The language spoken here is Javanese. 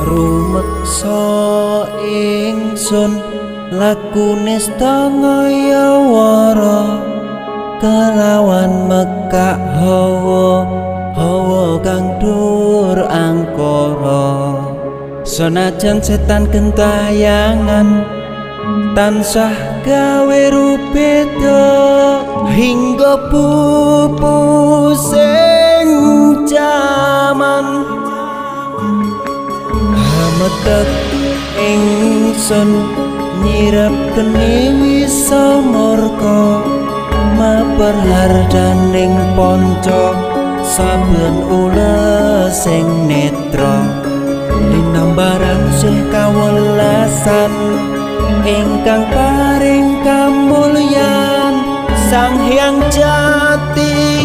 Rumeksa ingsun lakune stangayawara kelawan mekak hawa hawa kang dur angkara. Senajan setan gentayangan tansah gawe rubeda hingga pupusing jaman. Hametek ingsun nyirep geni wisa murka maper hardaning ponco saben ulesing netra linambaran sih kawelasan ingkang paring kamulyan Sang Hyang Jati.